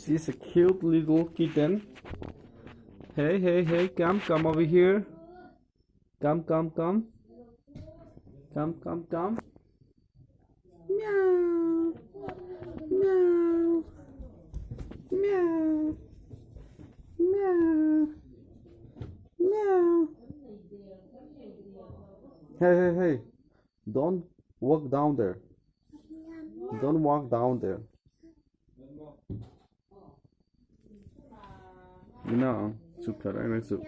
She's a cute little kitten. Hey, hey, hey, come, come over here. Come, come, come. Come, come, come. Meow. Meow. Meow. Meow. Meow. Hey, hey, hey. Don't walk down there. Don't walk down there. Ina chụp thật anh chụp.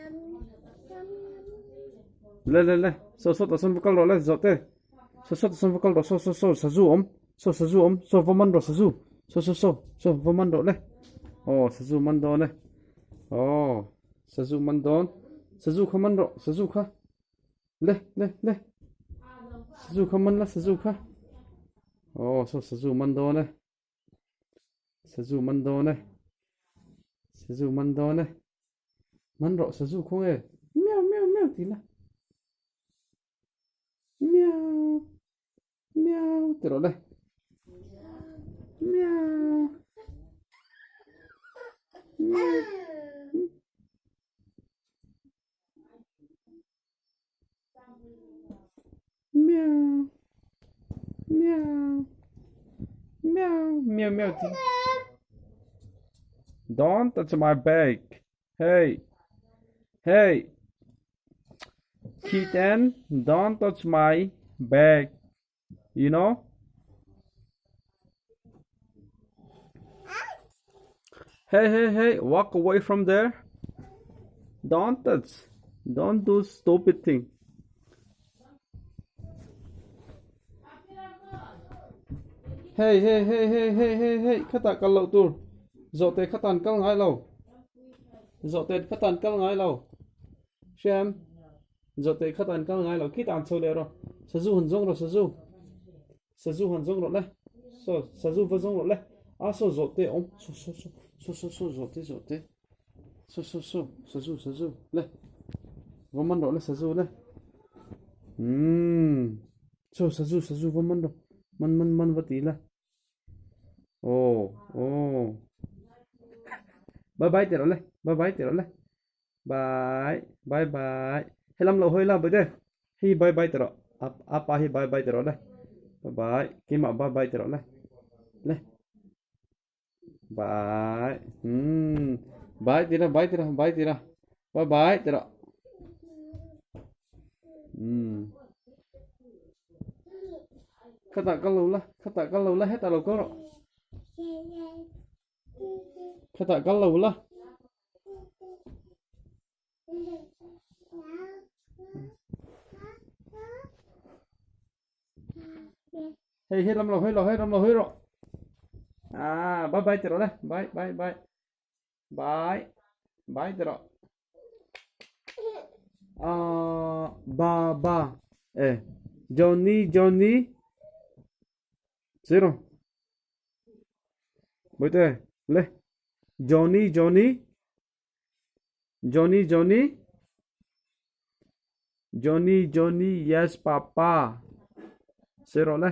Lên lên lên, so so ta sun kal ro le zo te. So so ta sun kal ro so so so sa zu om. So sa zu om, so va man ro sa zu. So so so, so va man ro le. Oh, sa zu man don le. Oh, sa zu man don. Sa zu kha man ro, sa zu kha. Le le le. Sazu kha man la sazu kha. Oh, so sazu man dawn e. Sazu man dawn e. Sazu man dawn e. Man rawh sazu khaw nge. Meow meow meow ti la. Meow meow ti rawh le. Meow meow. Meow. Meow. Meow. Meow meow. Don't touch my bag. Hey. Hey. Kitten, don't touch my bag. You know? Hey, hey, hey, walk away from there. Don't touch. Don't do stupid thing. Hey, hey, hey, hey, hey, hey, hey, khatah kal loh tur. Zawhte khatan kal ngai lo. Zawhte khatan kal ngai lo. Hriam. Zawhte khatan kal ngai lo. Khi tan chho leh rawh. Sazu han zawng rawh sazu. Sazu han zawng rawh le. So sazu va zawng rawh le. A saw zawhte awm. So so so so so so zawhte zawhte. So so so sazu sazu le. Va man rawh le sazu le. Umm. So sazu sazu va man rawh. Man man man va ti la. Aw aw. Bye bye ti rawh le. Bye bye ti rawh le. Bye bye bye. Helam lo hawi la bawihte. Hei bye bye ti rawh. A pa hi bye bye ti rawh le. Bye bye. Keimah bye bye ti rawh le. Le. Bye. Hmm. Bye ti ra bye ti ra bye ti ra. Bye bye ti rawh. Hmm. Khatah kal lo la. Khatah kal lo la hetah lo kal rawh. Khatah kal lo la. Hei he lam lo hawi lo hei lam lo hawi rawh. Ah bye bye ti rawh le bye bye bye bye bye ti rawh. Ah ba ba eh Johnny Johnny Zero. Bawihte le Johnny Johnny Johnny Johnny Johnny Johnny yes papa Zero le.